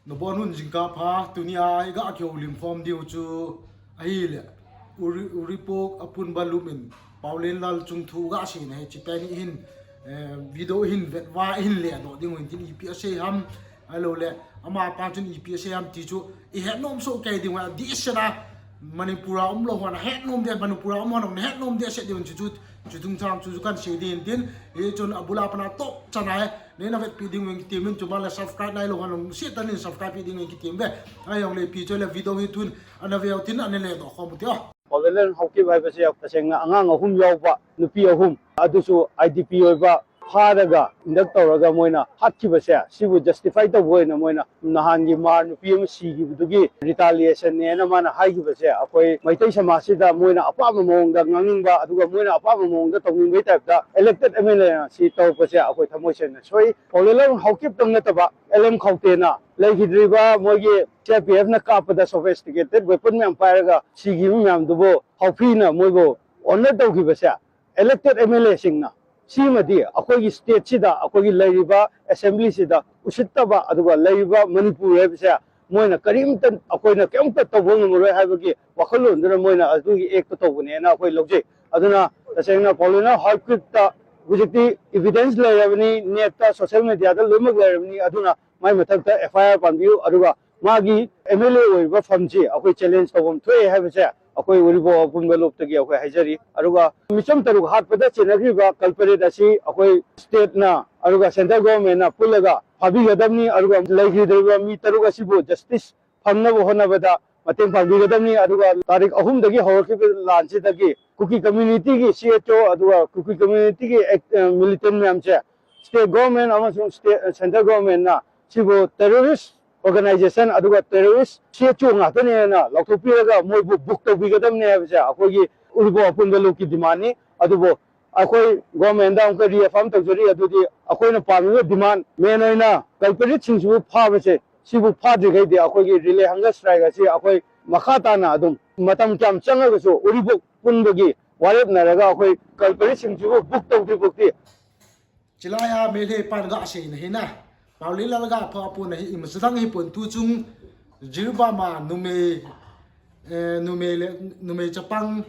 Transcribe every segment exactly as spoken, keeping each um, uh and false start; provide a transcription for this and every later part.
Nabon un jingkah pha, tunia iga kihoulim khom diu chu ahile, Uri, Uripok Apunba Lup in Paolenlal chung thu ga seina hi chipen hin, eh, video hin vetva hin ledoh ding uvin tin ipi asei ham, ahilou le, ama pa chun ipi asei ham ti chu ihet nom soh kei ding uvin, adeh sena Manipur a umlou hon ahet nom ding, Manipur a um hon ahet nom ding, asei ding uvin chu chu, chu chungchang chu chu kan sei ding tin, hichun abula pat a top chan a hi, neina vetpi ding uvin kitem in, chuban le subscribe nailou hon lungset tah in subscribe pi ding uvin kitem uve. Ahijongle ipi chu le video hi tun ana veu tin ana ledoh khom u te o. Paolenlal Haokip ꯍꯥꯏꯕꯁꯦ ꯇꯁꯦꯡꯅ ꯑꯉꯥꯡ ꯑꯍꯨꯝ ꯌꯥꯎꯕ ꯅꯨꯄꯤ ꯑꯍꯨꯝ, ꯑꯗꯨꯁꯨ I D ꯄꯤ ꯑꯣꯏꯕ ꯐꯥꯔꯒ induct ꯇꯧꯔꯒ ꯃꯣꯏꯅ ꯍꯥꯠꯈꯤꯕꯁꯦ, ꯁꯤꯕꯨ justify ꯇꯧꯕ ꯑꯣꯏꯅ ꯃꯣꯏꯅ ꯅꯍꯥꯟꯒꯤ ꯃꯥꯔ ꯅꯨꯄꯤ ꯑꯃ ꯁꯤꯈꯤꯕꯗꯨꯒꯤ retaliation ꯅꯦꯅ ꯃꯥꯅ ꯍꯥꯏꯈꯤꯕꯁꯦ, ꯑꯩꯈꯣꯏ ꯃꯩꯇꯩ ꯁꯃꯥꯖꯁꯤꯗ ꯃꯣꯏꯅ ꯑꯄꯥꯝꯕ ꯃꯑꯣꯡꯗ ꯉꯥꯡꯅꯤꯡꯕ, ꯑꯗꯨꯒ ꯃꯣꯏꯅ ꯑꯄꯥꯝꯕ ꯃꯑꯣꯡꯗ ꯇꯧꯅꯤꯡꯕꯒꯤ type ꯇ elected M L A ꯅ ꯁꯤ ꯇꯧꯔꯛꯄꯁꯦ ꯑꯩꯈꯣꯏ ꯊꯃꯣꯏ ꯁꯦꯡꯅ ꯁꯣꯏ꯫ ꯄꯥꯎꯂꯦꯟꯂꯣꯟ ꯍꯥꯎꯀꯤꯞꯇꯪ ꯅꯠꯇꯕ ꯑꯦꯜ ꯑꯦꯝ ꯈꯧꯇꯦꯅ ꯂꯩꯈꯤꯗ꯭ꯔꯤꯕ ꯃꯣꯏꯒꯤ C R P F ꯅ ꯀꯥꯞꯄꯗ sophisticated weapon ꯃꯌꯥꯝ ꯄꯥꯏꯔꯒ ꯁꯤꯈꯤꯕ ꯃꯌꯥꯝꯗꯨꯕꯨ ꯍꯥꯎꯀꯤꯞꯅ ꯃꯣꯏꯕꯨ honor ꯇꯧꯈꯤꯕꯁꯦ, elected M L A ꯁꯤꯡꯅ, ꯁꯤꯃꯗꯤ ꯑꯩꯈꯣꯏꯒꯤ state ꯁꯤꯗ, ꯑꯩꯈꯣꯏꯒꯤ ꯂꯩꯔꯤꯕ assembly ꯁꯤꯗ ꯎꯁꯤꯠꯇꯕ, ꯑꯗꯨꯒ ꯂꯩꯔꯤꯕ ꯃꯅꯤꯄꯨꯔ ꯍꯥꯏꯕꯁꯦ ꯃꯣꯏꯅ ꯀꯔꯤꯝꯇ, ꯑꯩꯈꯣꯏꯅ ꯀꯔꯤꯝꯇ ꯇꯧꯕ ꯉꯝꯃꯔꯣꯏ ꯍꯥꯏꯕꯒꯤ ꯋꯥꯈꯜꯂꯣꯟꯗꯨꯅ ꯃꯣꯏꯅ ꯑꯗꯨꯒꯤ act ꯇꯣ ꯇꯧꯕꯅꯦꯅ ꯑꯩꯈꯣꯏ ꯂꯧꯖꯩ꯫ ꯑꯗꯨꯅ ꯇꯁꯦꯡꯅ ꯄꯥꯎꯂꯦꯟꯂꯣꯟ ꯍꯥꯎꯀꯤꯞꯇ ꯍꯧꯖꯤꯛꯇꯤ evidence ꯂꯩꯔꯕꯅꯤ, net ꯇ, social media ꯗ ꯂꯣꯏꯅꯃꯛ ꯂꯩꯔꯕꯅꯤ꯫ ꯑꯗꯨꯅ ꯃꯥꯏ ꯃꯊꯛꯇ F I R ꯄꯥꯟꯕꯤꯌꯨ, ꯑꯗꯨꯒ ꯃꯥꯒꯤ M L A ꯑꯣꯏꯔꯤꯕ ꯐꯝꯁꯤ ꯑꯩꯈꯣꯏ challenge ꯇꯧꯐꯝ ꯊꯣꯛꯑꯦ ꯍꯥꯏꯕꯁꯦ ꯑꯩꯈꯣꯏ ꯎꯔꯤꯄꯣꯛ ꯑꯄꯨꯟꯕ ꯂꯨꯞꯇꯒꯤ ꯑꯩꯈꯣꯏ ꯍꯥꯏꯖꯔꯤ꯫ ꯑꯗꯨꯒ ꯃꯤꯆꯝ ꯇꯔꯨꯛ ꯍꯥꯠꯄꯗ ꯆꯦꯟꯅꯈ꯭ꯔꯤꯕ culprit ꯑꯁꯤ ꯑꯩꯈꯣꯏ state ꯅ ꯑꯗꯨꯒ central government ꯅ ꯄꯨꯜꯂꯒ ꯐꯥꯕꯤꯒꯗꯕꯅꯤ, ꯑꯗꯨꯒ ꯂꯩꯈꯤꯗ꯭ꯔꯤꯕ ꯃꯤ ꯇꯔꯨꯛ ꯑꯁꯤꯕꯨ justice ꯐꯪꯅꯕ ꯍꯣꯠꯅꯕꯗ ꯃꯇꯦꯡ ꯄꯥꯡꯕꯤꯒꯗꯕꯅꯤ꯫ ꯑꯗꯨꯒ ꯇꯥꯔꯤꯛ ꯑꯍꯨꯝꯗꯒꯤ ꯍꯧꯔꯛꯈꯤꯕ ꯂꯥꯟꯁꯤꯗꯒꯤ ꯀꯨꯀꯤ community ꯒꯤ C H O ꯑꯗꯨꯒ ꯀꯨꯀꯤ community ꯒꯤ ꯑꯦꯛ-, ꯑ, militant ꯃꯌꯥꯝꯁꯦ state government ꯑꯃꯁꯨꯡ state, central government ꯅ ꯁꯤꯕꯨ terrorist organization ꯑꯗꯨꯒ terrorist C H O ꯉꯥꯛꯇꯅꯦꯅ ꯂꯥꯎꯊꯣꯛꯄꯤꯔꯒ ꯃꯣꯏꯕꯨ book ꯇꯧꯕꯤꯒꯗꯕꯅꯦ ꯍꯥꯏꯕꯁꯦ ꯑꯩꯈꯣꯏꯒꯤ ꯎꯔꯤꯄꯣꯛ ꯑꯄꯨꯟꯕ ꯂꯨꯞꯀꯤ demand ꯅꯤ꯫ ꯑꯗꯨꯕꯨ ꯑꯩꯈꯣꯏ government ꯗ ꯑꯃꯨꯛꯀ reaffirm ꯇꯧꯖꯔꯤ, ꯑꯗꯨꯗꯤ ꯑꯩꯈꯣꯏꯅ ꯄꯥꯝꯃꯤꯕ demand, main ꯑꯣꯏꯅ culprit ꯁꯤꯡꯁꯤꯕꯨ ꯐꯥꯕꯁꯦ, ꯁꯤꯕꯨ ꯐꯥꯗ꯭ꯔꯤꯈꯩꯗꯤ ꯑꯩꯈꯣꯏꯒꯤ relay hunger strike ꯑꯁꯤ ꯑꯩꯈꯣꯏ ꯃꯈꯥ ꯇꯥꯅ ꯑꯗꯨꯝ ꯃꯇꯝ ꯀꯌꯥꯝ ꯆꯪꯉꯒꯁꯨ ꯎꯔꯤꯄꯣꯛ ꯄꯨꯟꯕꯒꯤ ꯋꯥꯔꯦꯞꯅꯔꯒ ꯑꯩꯈꯣꯏ culprit ꯁꯤꯡꯁꯤꯕꯨ book ꯇꯧꯗ꯭ꯔꯤꯐꯥꯎꯗꯤ꯫ Chilai a Meitei pan ga seina hi na, Paolenlal ga pha pon hi, ima sadang hi pon tu chung, Jiribam a numei, eh, numei le, numei chapang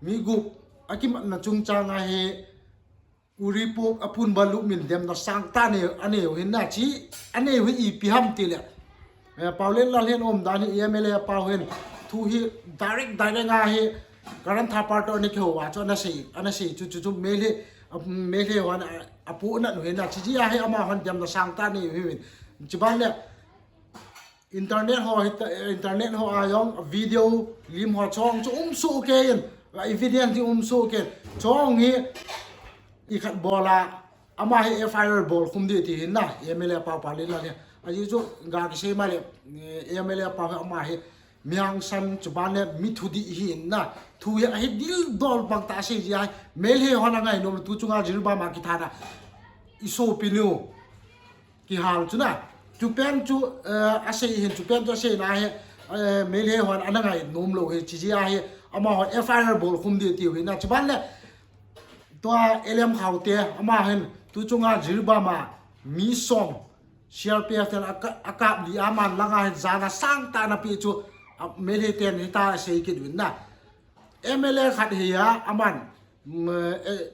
mi gup akimatna chungchang a hi, Uripok Apunba Lup in demna sangtah anei, anei u hin na chi, anei u hi ipi ham ti le, eh, Paolenlal hin umdan hi M L A pa hin thu hi direct, direct a hi Karan Thapar toh ana kihou a chu ana sei, ana sei chu, chu, chu Meitei, um, Meitei hon a, apohnat u hin na chi, chi a hi amahon demna sangtah anei u hin. Chuban le internet ho hi ta, internet ho a jong video lim ho chong chu um soh kei in, evidence hi um soh kei in. Chong hi ikhat bol a, ama hi F I R bol khum ding ti hin na, M L A pa, Paolenlal hi. Ajeh chu ga kisei ma le, eh, M L A pa hi ama hi mi hangsan, chuban le mi thudih hi hin na. Thu hi ahi dildol bang tah a sei ji a hi, Meitei hon angai nom tu chunga Jiribam a kithana i sopinu kihal chu na. Chupen chu, eh, asei hin, chupen chu aseina hi, eh, Meitei hon ana ngai nom lou hi, chi ji a hi, amaho F I R bol khum ding ti u hi na. Chuban le, tua L M Khaute, ama hin, tu chunga Jiribam a mi som, C R P F ten aka-, akap li a man langa hin jana sangtah ana pe chu, a, Meitei ten hita asei kit u hin na. M L A khat hi a, aman, mm, eh,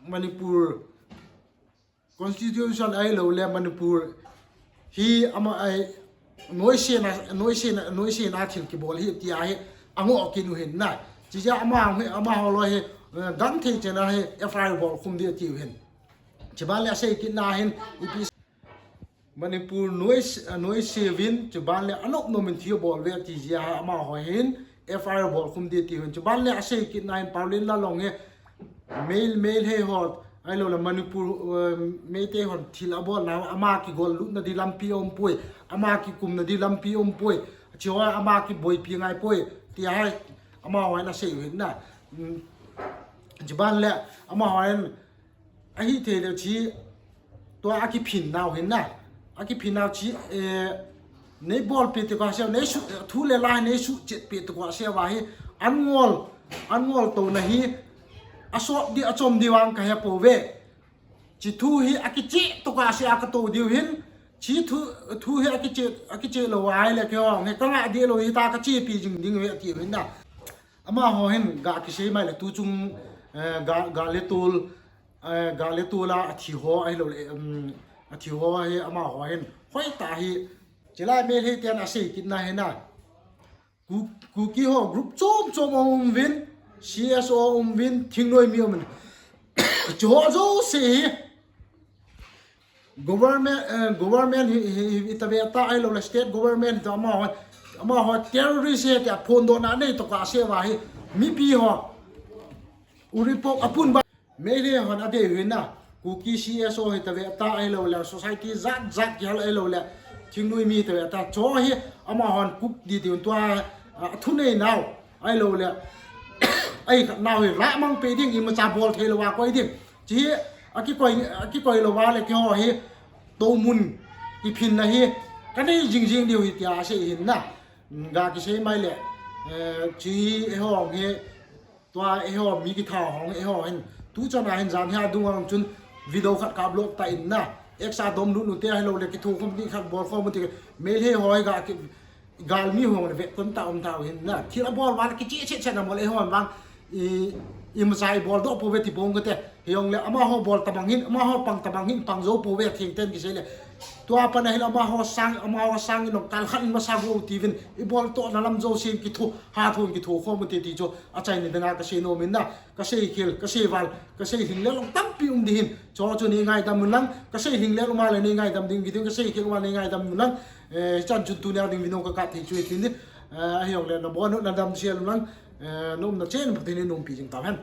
Manipur Constitution ahilou le Manipur hi ama ai noisena, noisena, noisena thil kibol hi ti a hi angoh kit u hin na. Chi ja ama hi, amaho loi hi, eh, gangthei chena hi F I R bol khum ding ti u hin. Chuban le asei kit na hin ipi Manipur noise, noise vin, chuban le anop nom in thi bol ve ti ja amaho hin F I R bol khum ding ti u hin. Chuban le asei kit na hin Paolenlal long hi Mei, Meitei hon, ahilou le Manipur, eh, Meitei hon thil abol na, ama kigol lutna di lampi um poi, ama kikumna di lampi um poi, chi ho ama kiboipi ngai poi, ti a hi amaho hin asei u hin na. Mm, chuban le amaho hin ahi thei le chi, tua akiphin nau hin na. Akiphin nau chi, eh, nei bolpi ti ko se, nei su, thu le la nei suchetpi ti ko se va hi, an ngol, an ngol to na hi, asop di, achom di vang ka he po ve. Chi thu hi akichih to ka se a ka to diu hin, Chi thu, thu hi akiche, akiche lou ahile keiho hi kanga deh lou hita kachepi jing ding ve ati uvin na. Amaho hin ga kisei mai le tu chung, eh, ga, ga le tol, eh, ga le tol a athi ho ahilou le, um, athi ho hi amaho hin. Hoitah hi, chilai Meitei ten asei kit na hi na. Ku-, Kuki ho group chom chom aum uvin, C S O aum uvin, thingnoi mi aum uvin. Chuho jouse hi government, eh, government hi, hi, hi, hi tave ta ahilou le state government ta amaho, amaho terrorist hi tia phondohna nei toh kasei uva hi mipi ho Uripok apun ba Meitei hon ave uvin na, Kuki C S O hi tave ta ahilou le, society jat jat kihal ahilou le, thingnoi mi tave ta, chuho hi amahon Kuk di ti un tua, a, thunei nau ahilou le, ai khat nau hi lamang pe ding, imacha bol thei lou a koi ding. Chi hi akikoi, akikoi lou a le keiho hi tomun kiphinna hi kanei jing jing diu hi tia asei hin na. Ga kisei mai le, eh, chi eiho hi Tua eiho mi kitha hong eiho hin. Tu chana hin jan hia dung ang chun video khat ka upload ta in na. Extra dom lut lut te ahilou le kithu khom ni khat bol khom ti. Meitei ho hi ga ki, galmi ho le vet kon ta um ta hin na. Thil abol val kiche che che na mol eiho vang. I, imacha ibol doh pouve ti pong kate. Hijong le amaho bol tabang hin, amaho pang tabang hin, pang jou pouve theng ten kisei le. Tua pat ahile amaho sang, amaho sang in ong kal khat in masa go ti uvin. Ibol toh na lam jousen kithu, ha thu in kithu khom u te ti chu. Achaina dinga kasei nom in na, kasei khel, kasei val, kasei lhinglel jong tampi um ding ahin. Chuho chu nei ngaidam un lang, kasei lhinglel um a le nei ngaidam ding, video kasei khel um a nei ngaidam un lang. Eh, chan chun tunia ding video ka kap thei chu ahi tin. Eh, ahijong le nabon u nadam sel un lang. Eh, na umna chen Pathen in umpi jing tau hen.